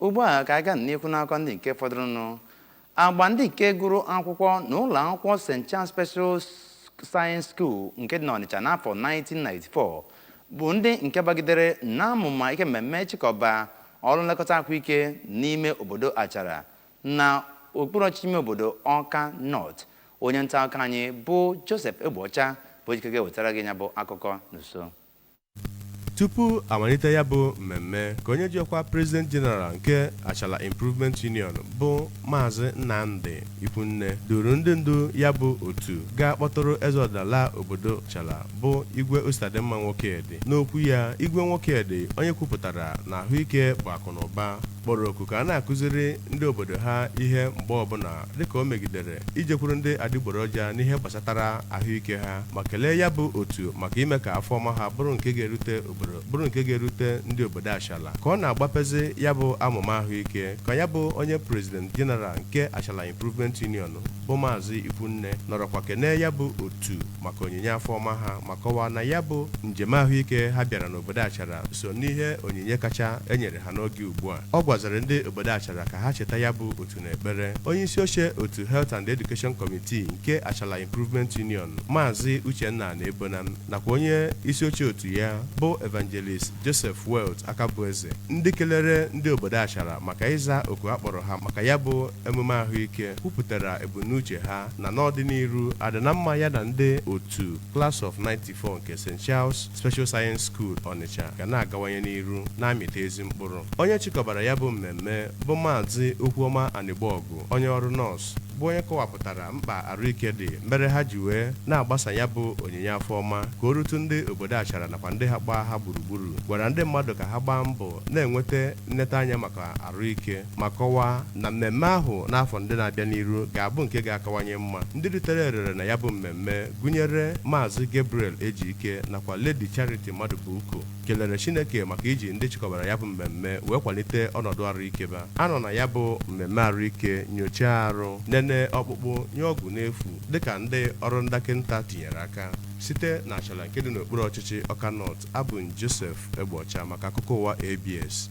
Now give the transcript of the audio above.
Ugbu a ka anyị gaa n'ihu n'akụkọ ndị nke fọdụrụnụ. Agba ndị nke gụrụ akwụkwọ n'ụlọ akwụkwọ St. Charles Special Science School nke dị n'Ọnịcha n'afọ 1994 bụ ndị nke bagidere n'amụma ike mmemme ịchịkọba ọrụ nlekọta ahụike n'ime obodo Achara na okpuru ọchịchị ime obodo Ọka North. Onye nta akụkọ anyị bụ Joseph Egbeọcha bụ ejike ga-ewetara gị ya bụ akụkọ n'uso. Tupu amalite ya bụ mmemme, ka onye ji ọkwa President General nke Achala Improvement Union, bụ Maazị Nnamdi Ikwunne, duru ndị ndu ya bụ otu gaa kpọtụrụ eze ọdịnala obodo Achala, bụ Igwe Ositadimma Nwokedi. N'okwu ya, Igwe Nwokedi, onye kwupụtara na ahụike bụ akụ na ụba, kpọrọ oku ka a na-akụziri ndị obodo ha ihe mgbe ọbụla, dịka o megidere ijekwuru ndị adịgboroja n'ihe gbasatara ahụike ha, ma kelee ya bụ otu maka ime ka afọ ọma ha bụrụ nke ga-erute obodo, bụrụ nke ga-erute ndị obodo Achala. Ka ọ na-agbapezi ya bụ amụma ahụike, ka ya bụ onye President General nke Achala Improvement Union, bụ Maazị Ikwunne, nọrọkwa kenee ya bụ otu maka onyinye afọ ọma ha, ma kọwaa na ya bụ njem ahụike ha bịara n'obodo Achara so n'ihe onyinye kacha enyere ha n'oge ugbu a. Ọ gwaziri ndị obodo Achara ka ha cheta ya bụ otu n'ekpere. Onye isi oche otu Health and Education Committee nke Achala Improvement Union, Maazị Uchenna Naebonam, nakwa onye isi oche otu ya, bụ Evangelist Joseph Wealth Akabueze, ndị kelere ndị obodo Achara maka ịza oku a kpọrọ ha maka ya bụ emume ahụike, kwupụtara ebumnuche ha na n'ọdịnihu adịna mma ya na ndị otu Class of 94 nke St. Charles Special Science School Onitsha ga na-agawanye n'iru na-amịta ezi mkpụrụ. Onye chịkọbara ya bụ mmemme, bụ Maazị Okwuọma Anịgbọgụ, onye ọrụ nọọsụ, bụ onye kọwapụtara mkpa arụike dị, mere ha ji wee na-agbasa ya bụ onyinye afọ ọma ka o rutu ndị obodo Achara nakwa ndị ha gbaa ha gburugburu, gwara ndị mmadụ ka ha gbaa mbọ na-enweta nneta anya maka arụike, ma kọwaa na mmemme ahụ n'afọ ndị na-abịa n'iru ga-abụ nke ga-akawanye mma. Ndị ritere erere na ya bụ mmemme gụnyere Maazị Gabriel Ejike nakwa Lady Charity Madụbuko, kelere Chineke maka iji ndị chịkọbara ya bụ mmemme wee kwalite ọnọdụ arụike ba anọ na ya bụ mmemme arụike, nyochaa arụ, nene ọkpụkpụ, nye ọgwụ n'efu, dịka ndị ọrụ ndakịnta tinyere aka. Site na Achala nke dị n'okpuru ọchịchị Ọka North, abụ m Joseph Egbeọcha maka akụkọ ụwa ABS.